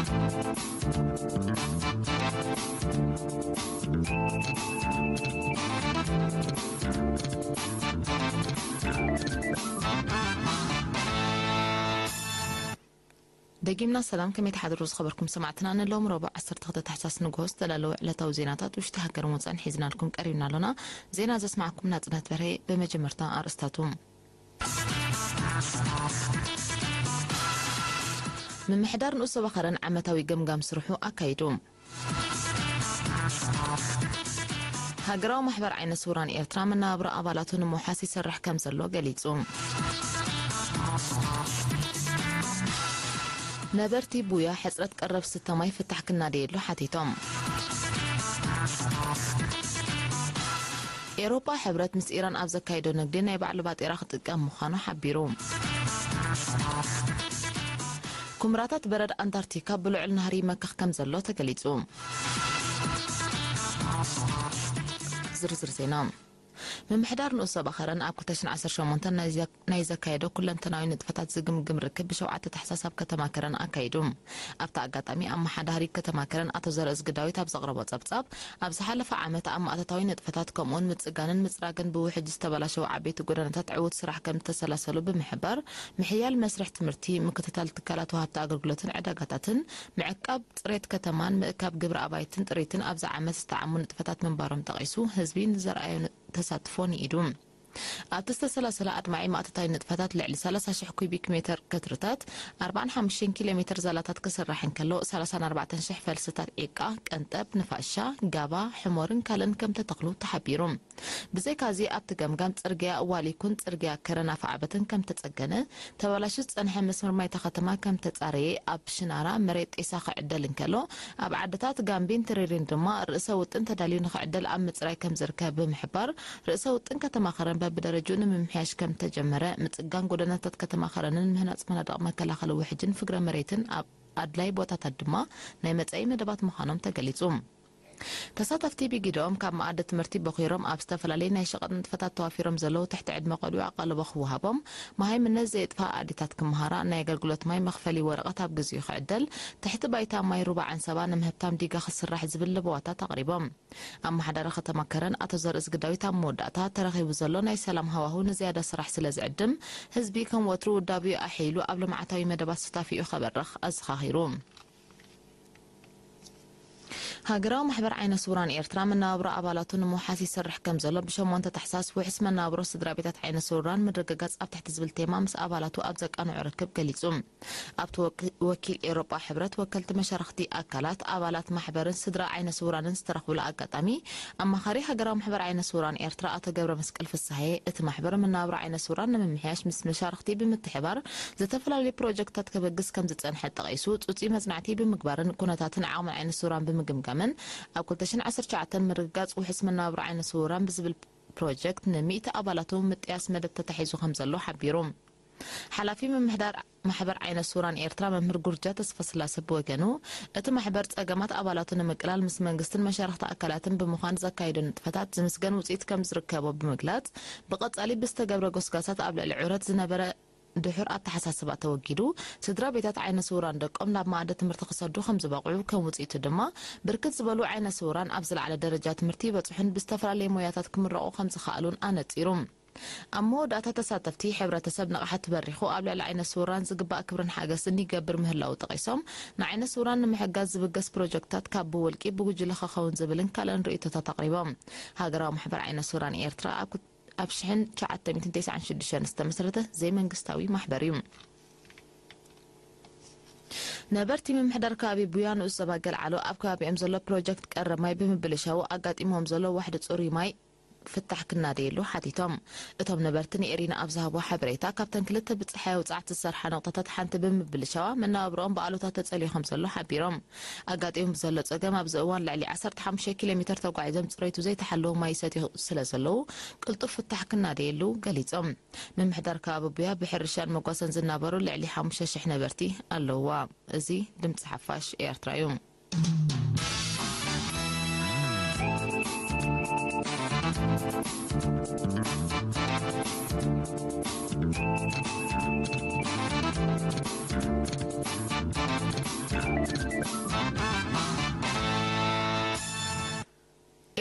ደጊምና ሰላም፣ ከመይ ትሓድሩ ዝኸበርኩም ሰማዕትና? ንሎም ረቡዕ ዓሰርተ ክልተ ታሕሳስ ንግሆ ዝተዳለወ ዕለታዊ ዜናታት ውሽጢ ሃገርን ወፃእን ሒዝናልኩም ቀሪብና ኣሎና። ዜና ዘስማዕኩም ናጽነት በርሄ። ብመጀመርታ ኣርእስታቱ። ምምሕዳር ንኡስ ዞባ ከረን ዓመታዊ ገምጋም ስርሑ ኣካይዱ። ሃገራዊ ማሕበር ዓይነ ስውራን ኤርትራ መነባብሮ ኣባላቱ ንምውሓስ ይሰርሕ ከም ዘሎ ገሊጹ። ነበርቲ ቡያ ሕጽረት ቀረብ ስተ ማይ ፍታሕ ክናደየሉ ሓቲቶም። ኤውሮጳ ሕብረት ምስ ኢራን ኣብ ዘካየዶ ንግዲ ናይ ባዕሉ ባጤራ ክጥቀም ምዃኑ ሓቢሩ። ኩምራታት በረድ ኣንታርክቲካ ብልዑል ናህሪ ይመክኽ ከም ዘሎ ተገሊጹ። ዝርዝር ዜና። ምምሕዳር ንኡስ ዞባ ከረን ኣብ ክልተ ሽሕን ዓሰርተ ሸሞንተን ናይ ዘ-፣ ናይ ዘካየዶ ኩለንተናዊ ንጥፈታት ዝግምግም ርክብ ብሸውዓተ ታሕሳስ ኣብ ከተማ ከረን ኣካይዱ። ኣብቲ ኣጋጣሚ ኣመሓዳሪ ከተማ ከረን ኣቶ ዘርእዝጊ ዳዊት ኣብ ዘቕረቦ ጸብጻብ፣ ኣብ ዝሓለፈ ዓመት ኣብ ማእቶታዊ ንጥፈታት ከምኡውን ምጽጋንን ምጽራግን ብውሕጅ ዝተበላሸው ዓበይቲ ጎደናታት ዕዉት ስራሕ ከም ዝተሰላሰሉ ብምሕባር፣ ምሕያል መስርሕ ትምህርቲ፣ ምክትታል ትካላት ወሃብቲ ኣገልግሎትን ዕዳጋታትን፣ ምዕቃብ ጽሬት ከተማን ምእካብ ግብሪ ኣባይትን ጥሪትን ኣብዚ ዓመት ዝተዓሙ ንጥፈታት ምንባሮም ጠቒሱ፣ ህዝቢ ንዘርኣዮ ን-፣ ተሳትፎ ንኢዱ። ኣብቲ ዝተሰላሰለ ኣድማዒ ማእቶታዊ ንጥፈታት ልዕሊ ሰላሳ ሽሕ ኩቢክ ሜተር ከትርታት፣ ኣርባዓን ሓሙሽተን ኪሎ ሜተር ዛላታት ክስራሕ እንከሎ፣ ሰላሳን ኣርባዕተን ሽሕ ፈልስታት ዒቃ፣ ቀንጠብ፣ ንፋሻ፣ ጋባ፣ ሕሞርን ካልእን ከም ተተኽሉ ተሓቢሩ። ብዘይካዚ ኣብቲ ገምጋም ጽርግያ ዋሊኩን ጽርግያ ከረን ኣፍዓበትን ከም ተጸገነ፣ ተበላሹ ዝጸንሐ መስመር ማይ እታ ከተማ ከም ተጻረየ፣ ኣብ ሽናራ መሬት ጤሳ ክዕደል እንከሎ፣ ኣብ ዓድታት ጋምቢን ትሪሪን ድማ ርእሰ ውጥን ተዳልዩ ንኽዕደል ኣብ ምጽራይ ከም ዝርከብ ብምሕባር፣ ርእሰ ውጥን ከተማ ከረን በብደረጅኡ ንምምሕያሽ ከም ተጀመረ፣ ምጽጋን ጎደናታት ከተማ ከረንን ምህናጽ መናድቕ መከላኸሊ ውሕጅን ፍግረ መሬትን ኣብ ኣድላይ ቦታታት ድማ ናይ መጻኢ መደባት ምዃኖም ተገሊጹ። ተሳተፍቲ ብጊደኦም ካብ መኣዲ ትምህርቲ በኺሮም ኣብ ዝተፈላለዩ ናይ ሸቐጥ ንጥፈታት ተዋፊሮም ዘለዉ ትሕቲ ዕድመ ቆልዑ ኣቓልቦ ክወሃቦም፣ መሃይምነት ዘየጥፍኣ ኣዴታት ክመሃራ፣ ናይ ኣገልግሎት ማይ መኽፈሊ ወረቐት ኣብ ግዚኡ ክዕደል፣ ትሕቲ ባይታ ማይ ሩባ ዓንሰባ ንምህብታም ዲጋ ክስራሕ ዝብል ለበዋታት ኣቕሪቦም። ኣመሓዳሪ ከተማ ከረን ኣቶ ዘርእዝጊ ዳዊት ኣብ መወዳእታ፣ ተረኺቡ ዘሎ ናይ ሰላም ሃዋሁ ንዝያዳ ስራሕ ስለ ዝዕድም፣ ህዝቢ ከም ወትሩ ውዳቤኡ ኣሐይሉ ኣብ ልምዓታዊ መደባት ሱታፌኡ ከበርኽ ኣዘኻኺሩ። ሃገራዊ ማሕበር ዓይነ ስውራን ኤርትራ መነባብሮ ኣባላቱ ንምውሓስ ይሰርሕ ከም ዘሎ ብሸሞንተ ታሕሳስ ውሕስ መነባብሮ ስድራ ቤታት ዓይነ ስውራን ምርግጋጽ ኣብ ትሕቲ ዝብል ቴማ ምስ ኣባላቱ ኣብ ዘቃንዖ ርክብ ገሊጹ። ኣብቲ ወክ-፣ ወኪል ኤውሮጳ ሕብረት ወከልቲ መሻርኽቲ ኣካላት፣ ኣባላት ማሕበርን ስድራ ዓይነ ስውራንን ዝተረኽብሉ ኣጋጣሚ፣ ኣማኻሪ ሃገራዊ ማሕበር ዓይነ ስውራን ኤርትራ ኣቶ ገብረ መስቀል ፍስሃየ፣ እቲ ማሕበር መነባብሮ ዓይነ ስውራን ንምምሕያሽ ምስ መሻርኽቲ ብምትሕባር ዝተፈላለዩ ፕሮጀክትታት ከበግስ ከም ዝጸንሐ ጠቒሱ፣ ጽጹይ መጽናዕቲ ብምግባርን ኩነታትን ዓቕምን ዓይነ ስውራን ብምግምጋምን ኣብ ክልተ ሽሕን ዓሰርተ ትሽዓተን ምርግጋጽ ውሕስ መነባብሮ ዓይነ ስውራን ብዝብል ፕሮጀክት ንሚእቲ ኣባላቱ ምጥያስ መደብ ተታሒዙ ከም ዘሎ ሓቢሩ። ሓላፊ ምምሕዳር ማሕበር ዓይነ ስውራን ኤርትራ መምህር ጉርጃ ተስፋስላሰ ብወገኑ፣ እቲ ማሕበር ጸገማት ኣባላቱ ንምቅላል ምስ መንግስትን መሻርኽቲ ኣካላትን ብምዃን ዘካየዶ ንጥፈታት ዝምስገን ውጽኢት ከም ዝርከቦ ብምግላጽ፣ ብቐጻሊ ብዝተገብረ ጎስጋሳት ኣብ ልዕሊ ዑረት ዝነበረ ድሑር ኣተሓሳስባ ተወጊዱ፣ ስድራ ቤታት ዓይነ ስውራን ደቆም ናብ መኣዲ ትምህርቲ ክሰዱ ከም ዝበቕዑ፣ ከም ውጽኢቱ ድማ ብርክት ዝበሉ ዓይነ ስውራን ኣብ ዝለዓለ ደረጃ ትምህርቲ ይበጽሑን ብዝተፈላለየ ሞያታት ክምረቑ ከም ዝኸኣሉን ኣነጺሩ። ኣብ መወዳእታ ተሳተፍቲ፣ ሕብረተሰብ ንቕሓት በሪኹ ኣብ ልዕሊ ዓይነ ስውራን ዝግባእ ክብርን ሓገዝን ይገብር ምህላዉ ጠቒሶም፣ ንዓይነ ስውራን ንምሕጋዝ ዝብገስ ፕሮጀክትታት ካብ ብውልቂ ብጉጅለ ክኸውን ዝብልን ካልእን ርእይቶታት ኣቕሪቦም። ሃገራዊ ማሕበር ዓይነ ስውራን ኤርትራ ኣብ ክት-፣ ኣብ ሽሕን ትሽዓተ ሚእትን ተስዓን ሽዱሽተን ዝተመስረተ ዘይመንግስታዊ ማሕበር እዩ። ነበርቲ ምምሕዳር ከባቢ ቡያ ንኡስ ዞባ ገልዓሎ ኣብ ከባቢኦም ዘሎ ፕሮጀክት ቀረብ ማይ ብምብልሻዉ ኣጋጢሞም ዘሎ ዋሕዲ ጽሩይ ማይ ፍታሕ ክናደየሉ ሓቲቶም። እቶም ነበርቲ ንኤሪና ኣብ ዝሃብዎ ሓበሬታ፣ ካብተን ክልተ ብጸሓይ ኣውጻዕቲ ዝሰርሓ ነቑጣታት ሓንቲ ብምብልሻዋ መነባብሮኦም ብኣሉታ ተጸልዩ ከም ዘሎ ሓቢሮም። ኣጋጢሙ ብዘሎ ጸገም ኣብዚ እዋን ልዕሊ ዓሰርተ ሓሙሽተ ኪሎ ሜተር ተጓዒዞም ጽሬቱ ዘይተሓለወ ማይ ይሰትዩ ስለ ዘለዉ፣ ቅልጡፍ ፍታሕ ክናደየሉ ገሊጾም። ምምሕዳር ከባቢ ቡያ ብሕርሻን መጓሰን ዝናበሩ ልዕሊ ሓሙሽተ ሽሕ ነበርቲ ኣለውዋ። እዚ ድምጺ ሓፋሽ ኤርትራ እዩ።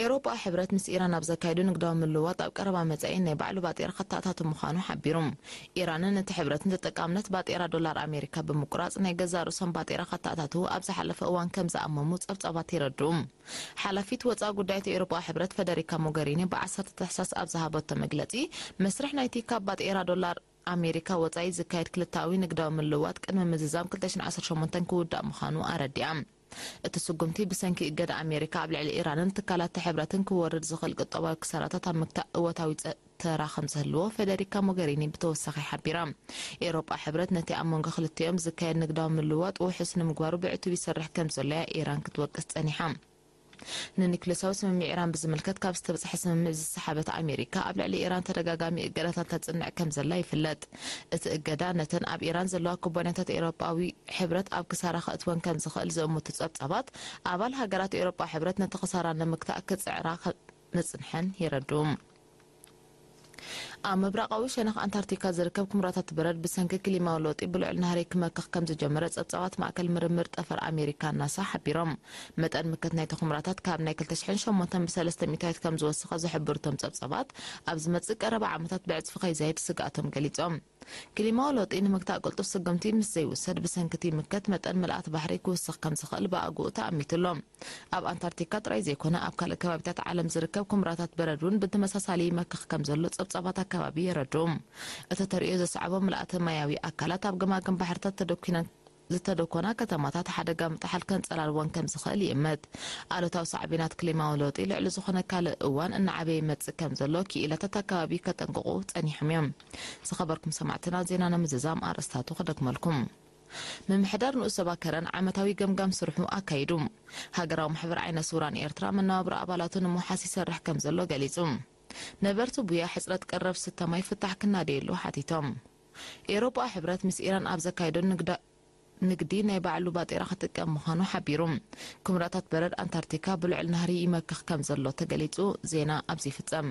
ኤውሮጳዊ ሕብረት ምስ ኢራን ኣብ ዘካየዶ ንግዳዊ ምልውዋጥ ኣብ ቀረባ መጻኢ ናይ ባዕሉ ባጤራ ከተኣታቱ ምዃኑ ሓቢሩ። ኢራንን እቲ ሕብረትን ተጠቃምነት ባጤራ ዶላር ኣሜሪካ ብምቁራጽ ናይ ገዛእ ርእሶም ባጤራ ከተኣታቱ ኣብ ዝሓለፈ እዋን ከም ዝኣመሙ ጸብጻባት የረድኡ። ሓላፊት ወጻኢ ጉዳይ እቲ ኤውሮጳዊ ሕብረት ፈደሪካ ሞገሪኒ ብ10 ታሕሳስ ኣብ ዝሃበቶ መግለጺ፣ መስርሕ ናይቲ ካብ ባጤራ ዶላር ኣሜሪካ ወጻኢ ዝካየድ ክልታዊ ንግዳዊ ምልውዋጥ ቅድሚ ምዝዛም ክልተ ሽሕን ዓሰርተ ሸሞንተን ክውዳእ ምዃኑ ኣረዲኣ። እቲ ስጉምቲ ብሰንኪ እገዳ ኣሜሪካ ኣብ ልዕሊ ኢራንን ትካላት ሕብረትን ክወርድ ዝኽእል ቁጠባዊ ክሳራታት ኣብ ምግታእ እወታዊ ጸ-፣ ተራ ከም ዝህልዎ ፈደሪካ ሞገሪኒ ብተወሳኺ ሓቢራ። ኤውሮጳ ሕብረት ነቲ ኣብ መንጎ ክልቲኦም ዝካየድ ንግዳዊ ምልውዋጥ ውሑስ ንምግባሩ ብዕቱብ ይሰርሕ ከም ዘሎ እያ ኢራን ክትወቅስ ጸኒሓ። ንኒክሌሳዊ ስምምዕ ኢራን ብዝምልከት ካብ ዝተበጽሐ ስምምዕ ዝሰሓበት ኣሜሪካ፣ ኣብ ልዕሊ ኢራን ተደጋጋሚ እገዳታት ተጽንዕ ከም ዘላ ይፍለጥ። እቲ እገዳ ነተን ኣብ ኢራን ዘለዋ ኩባንያታት ኤውሮጳዊ ሕብረት ኣብ ክሳራ ከእትወን ከም ዝኽእል ዝእምቱ ጸብጻባት፣ ኣባል ሃገራት ኤውሮጳ ሕብረት ነቲ ክሳራ ንምግታእ ክጽዕራ ከ-፣ ምጽንሐን የረድኡ። ኣብ ምብራቓዊ ሸነኽ ኣንታርክቲካ ዝርከብ ኩምራታት በረድ ብሰንኪ ክሊማዊ ለውጢ ብልዑል ናህሪ ክመክኽ ከም ዝጀመረ ጸብጻባት ማእከል ምርምር ጠፈር ኣሜሪካ ናሳ ሓቢሮም። መጠን ምክት ናይቲ ኩምራታት ካብ ናይ ክልተ ሽሕን ሸሞንተን ብ ሰለስተ ሚእታዊት ከም ዝወሰኸ ዝሕብሩ እቶም ጸብጻባት፣ ኣብ ዝመጽእ ቀረባ ዓመታት ብዕጽፊ ከይዛይድ ስግኣቶም ገሊጾም። ክሊማዊ ለውጢ ንምግታእ ቅልጡፍ ስጉምቲ ምስ ዘይውሰድ ብሰንኪ እቲ ምክት መጠን ምልኣት ባሕሪ ክውስኽ ከም ዝኽእል ብኣግኡ ተኣሚቱ ኣሎ። ኣብ ኣንታርክቲካ ጥራይ ዘይኮነ ኣብ ካልእ ከባቢታት ዓለም ዝርከብ ኩምራታት በረድ እውን ብተመሳሳሊ ይመክኽ ከም ዘሎ ጸብጻባት ኣከባቢ የረድኡ። እቲ ተርእዮ ዘስዓቦ ምልኣተ ማያዊ ኣካላት ኣብ ገማግም ባሕርታት ተደኲነን ዝተደኮና ከተማታት ሓደጋ ምጥሓል ከንጸላልወን ከም ዝኽእል ይእመት። ኣሉታዊ ሳዕቤናት ክሊማዊ ለውጢ ልዕሊ ዝኾነ ካልእ እዋን እናዓበየ ይመጽእ ከም ዘሎ ክኢላታት ኣከባቢ ከጠንቅቑ ጸኒሖም እዮም። ዝኸበርኩም ሰማዕትና፣ ዜና ንምዝዛም ኣርእስታቱ ክደግመልኩም። ምምሕዳር ንኡስ ዞባ ከረን ዓመታዊ ገምጋም ስርሑ ኣካይዱ። ሃገራዊ ማሕበር ዓይነ ስውራን ኤርትራ መነባብሮ ኣባላቱ ንምውሓስ ይሰርሕ ከም ዘሎ ገሊጹ። ነበርቲ ቡያ ሕጽረት ቀረብ ስተ ማይ ፍታሕ ክናደየሉ ሓቲቶም። ኤውሮጳ ሕብረት ምስ ኢራን ኣብ ዘካየዶ ንግዳ-፣ ንግዲ ናይ ባዕሉ ባጤራ ክጥቀም ምዃኑ ሓቢሩ። ኩምራታት በረድ ኣንታርክቲካ ብልዑል ናህሪ ይመክኽ ከም ዘሎ ተገሊጹ። ዜና ኣብዚ ይፍጸም።